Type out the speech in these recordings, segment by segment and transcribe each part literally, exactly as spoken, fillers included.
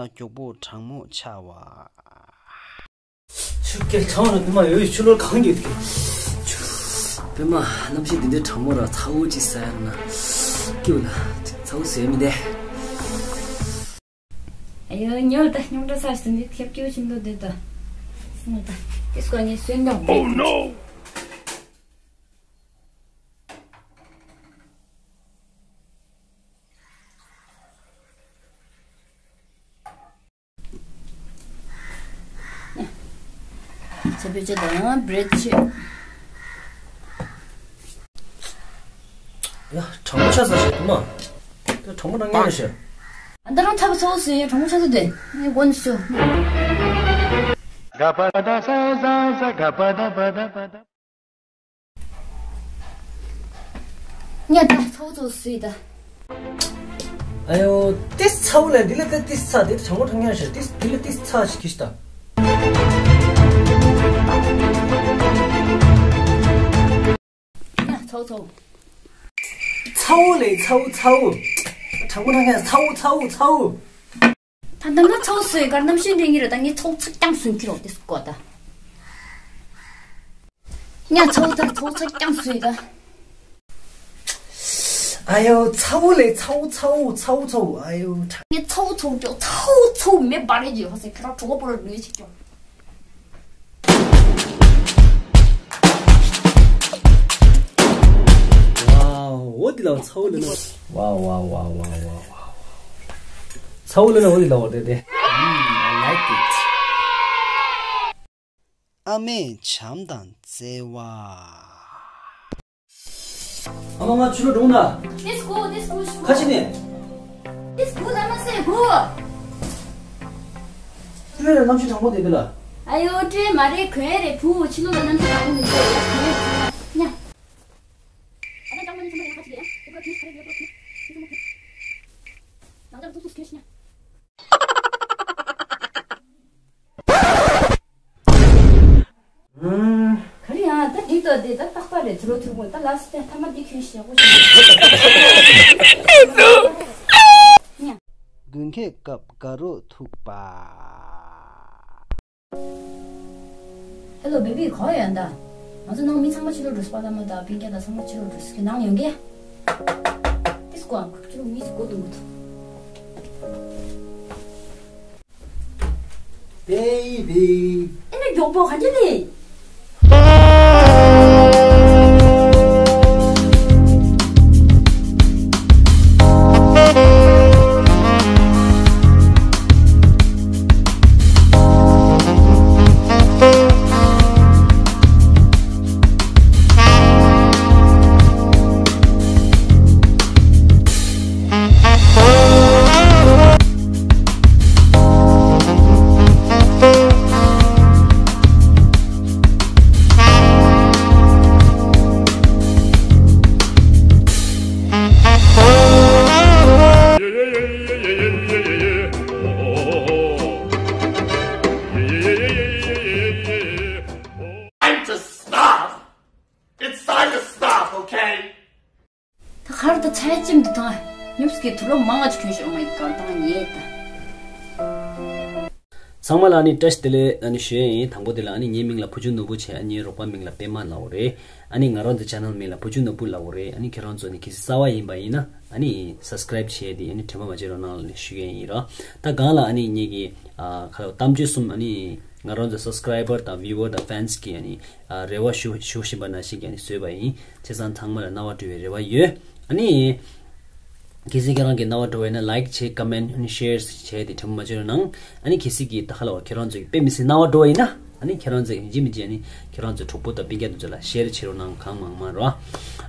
མགྱོགས་པོ་གྲང་མོ་ཆགས་པ། ཆུ་སྐྱེལ་གྲང་ར་བི་མ་ཡོད་ཆུ་ལོར་གང་ཡོད་ཀྱི། བི་མ་གནམ་གཤིས་འདི་འདྲའི་གྲང་མོ་ར་ཚ་བོ་ཅིག་ཟ་ཡར་ན་སྐྱིད་ལ་ཚ་བོ་ཟས་མི་འདས། ཨ་ཡོ་ཉོ་ད་སྙོམ་འགྲོ་ས་ཟིན་འདི་ཁྱབ་སྐྱོ་ཆེན་པོ་འདི་ད་སོང་ད་དེ་སྐོར་ངས་སུན་དང་Oh no! ཚ་བོད་ཆ་དང་བྲེད་ཆེ། ཡ་གྲང་མོ་ཆགས་ས་ཞིག་འདུག་མ། ད་གྲང་མོ་གྲང་ངེས་རེད་ཤག་ཨ་ད་རང་ཚ་བོ་ཚ་བོ་ཟེར་གྲང་མོ་ཆགས་ས་དེ་ངས་མགོ་ནས་སུ། ག་པ་ད་ས་ས་ས་ག་པ་ད་པ་ད་པ་ད། ཉ་ད་ཚ་བོ་ཚ་བོ་སུས་ད། ཨ་ཡོ་ཏིས་ཚ་བོ་ལ་འདི་ལ་ད་ཏིས་ཚ་དེ་གྲང་མོ་གྲང་ངེས་ཤག་ཏིས་འདི་ལ་ཏིས་ཚ་ཞིག་གིས་ད། ཉ་ཚ་བོ་ཚ་བོ། ཚ་བོ་ལས་ཚ་བོ་ཚ་བོ། གྲང་མོ་གྲང་ངེས་ཚ་བོ་ཚ་བོ་ཚ་བོ། ད་ད་ང་ཚ་བོ་སུས་གར་གནམ་གཤིས་འདྲ་ངེས་རེད་ད་ངས་ཚ་བོ་ཚ་རྐྱང་སུན་གྱི་རོགས་ཏིས་གོ་ད། ཉ་ཚ་བོ་ད་ཚ་བོ་ཚ་རྐྱང་སུས་ད། ཨ་ཡོ་ཚ་བོ་ལས་ཚ་བོ་ཚ་བོ་ཚ་བོ་ཚ་བོ་ཨ་ཡོ་ཁྲ། ངས་ཚ་བོ་ཚ་བོ་ཀྱོ་ཚ་བོ་ཚ་བོ་མེ་འབར་རེ་ཀྱི་ཧོ་སེ་ཁྱོད་རང་གྲོད་ཁོག་པོ་ར་ལུས་ཅིག་ཀྱོ། ཝའོ་འོ་དེ་ལ་ཚ་བོ་ལས་ན། ཝའོ་ཝའོ་ཝའོ་ཝའོ་ཝའོ་ཝའོ། ཚ་བོ་ལས་ན་འོ་དེ་ལ་འོ་དེ་དེ། ཨ་མས་བྱམས་དང་བརྩེ་བ། ཨ་མ་ང་ཆུ་ལོ་འགྲོ་ན། Let's go, let's go. ཁ་ཆེ་ནས། Let's go, ལ་མ་སེ་གོ། སྤྲོས་རེ་གནམ་གཤིས་གྲང་མོ་དེ་འདི་ལ། ཨ་ཡོ་སྤྲོས་མ་རེད་གོན་རེ་བུ་ཕྱི་ལོགས་ལ་གནམ་གཤིས་གྲང་མོ་མི་འདུག་ཡ་གོན་རེ་ཉ། ཨ་ད་ཀྲང་མ་ནི་ཚང་མ་ཡང་ཁ་ཆེ་གི་ཡ། ཁོ་ཁ་ཆེ་ཁ་རེ་ཡོད་པོ་ཁ་ཆེ་ཚང་མ་ཁ། ནང་ལ་ཚུགས་ཚུགས་གོན་ཤི་ཉ། ག་རེ་ཡང་ད་འགྲིག་ཏོ་དེ་ད་རྟག་པ་རེད་ཚུར་ལོ་ཚུར་གོ་ད་ལ་སི་ཐ་མ་འདི་གྱོན་ཞེ་པོ་ཞིག་དགུན་ཁའི་སྐབས་དགའ་རོགས་ཐུག་པ། ཧེ་ལོ་བེ་བི་གོ་ཡོད་ད། ང་ཚོ་ནང་མི་ཚང་མ་ཕྱི་ལོགས་འགྲོ་སོང་པ་ལ་མ་ད་པིན་ཀྱ་ད་ཚང་མ་ཕྱི་ལོགས་འགྲོ་སོང་གི་ནང་ཡོང་གི་ཏིས་ཀོ་ཨང་ཁུ་ཕྱི་ལོགས་མི་ཚོ་གོ་དུང་གོ་དུང་། Baby. ཨེ་ནི་མགྱོགས་པོ་ག་འདྲ་རེད། Time to stop! It's time to stop, okay? ད་ཁར་ད་ཚ་ཡ་ཅིམ་དུ་དང་ཉུབ་སྐད་དུ་ལོ་མང་ང་ཅིག་གྱོན་ཤོག་མ་ཡི་གང་དང་ཉེ་ད། ཚང་མ་ལ་ཨ་ནི་བཀྲ་ཤིས་བདེ་ལེགས་ཨ་ནི་ཞུ་ཡ་ཡིན། དང་པོ་དེ་ལ་ཨ་ནི་ངའི་མིང་ལ་བུ་ཆུང་ནོར་བུ་བྱས། ཨ་ནི་རོགས་པ་མིང་ལ་པད་མ་ལབ་དགོས་རེད། ཨ་ནི་ང་རང་ཚོ་ཆེ་ནལ་མིང་ལ་བུ་ཆུང་ནོར་བུ་ལབ་དགོས་རེད། ཨ་ནི་ཁྱེད་རང་ཚོ་ནི་གལ་སྲིད་གསར་པ་ཡིན་པ་ཡིན་ན་ཨ་ནི་སབ་སི་ཀ་རབ་བྱས་ཏེ་ཨ་ནི་དྲན་པ་མ་བརྗེད་རོགས་གནང་ལབ་ནས་ཞུ་ཡ་ཡིན་ར། ད་གང་ལ་ཨ་ནི་ངེད་ཀྱི་ཨ་ཁ་ལོ་གཏམ་བརྗོད་གསུམ་ཨ་ནི་ང་རང་ཚོ་སབ་སི་ཀ་རབ་བར་དང་བིའུ་ཝར་དང་ཕེན་སི་གི་ཨ་ནི་ཨ་རེ་བ་ཞུ་ཞུ་བཞིན་པ་ནང་བཞིན་གྱི་ཨ་ནི་བཟོས་པ་ཡིན། བྱས་ཙང་ཚང་མ་ལ་རྣ་བ་འགྲོ་བའི་རེ་བ་ཡོད། ཨ་ནི། གལ་སྲིད་ཁྱེད་རང་གི་རྣ་བ་འགྲོ་བ་ཡིན་ན་ལའིཀ་བྱེད། ཀོ་མེན་ཊི། ཨ་ནི་ཤེར་བྱས་ཏེ་དྲན་པ་མ་བརྗེད་རོགས་གནང་། ཨ་ནི་གལ་སྲིད་ཀྱི་ད་ཁ་ལ་བར་ཁྱེད་རང་ཚོ་གི་དཔེ་མི་སྲིད་རྣ་བ་འགྲོ་བ་ཡིན་ན་ཨ་ནི་ཁྱེད་རང་ཚོ་ཡིན་གཅིག་མིན་གཅིག་ཨ་ནི་ཁྱེད་རང་ཚོའི་གྲོགས་པོ་དང་སྤུན་ཀྱག་དེ་ཚོ་ལ་ཤེར་བྱེད་རོགས་གནང་གང་མང་མང་རོགས།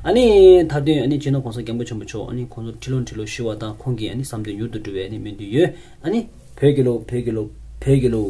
ཨ་ནི་མཐའ་དོན་ཨ་ནི་སྤྱི་ནོར་གོང་ས་སྐྱབས་མགོན་ཆེན་པོ་མཆོག་ཨ་ནི་ཁོང་ཚོ་ཁྲི་ལོ་ཁྲི་ལོ་བཞུགས་པ་དང་ཁོང་གི་ཨ་ནི་བསམ་དོན་མྱུར་དུ་འགྲུབ་པའི་ཨ་ནི་སྨོན་འདུན་ཡོད། ཨ་ནི་བོད་ཀྱི་ལོ་བོད་ཀྱི་ལོ་བོད་ཀྱི་ལོ།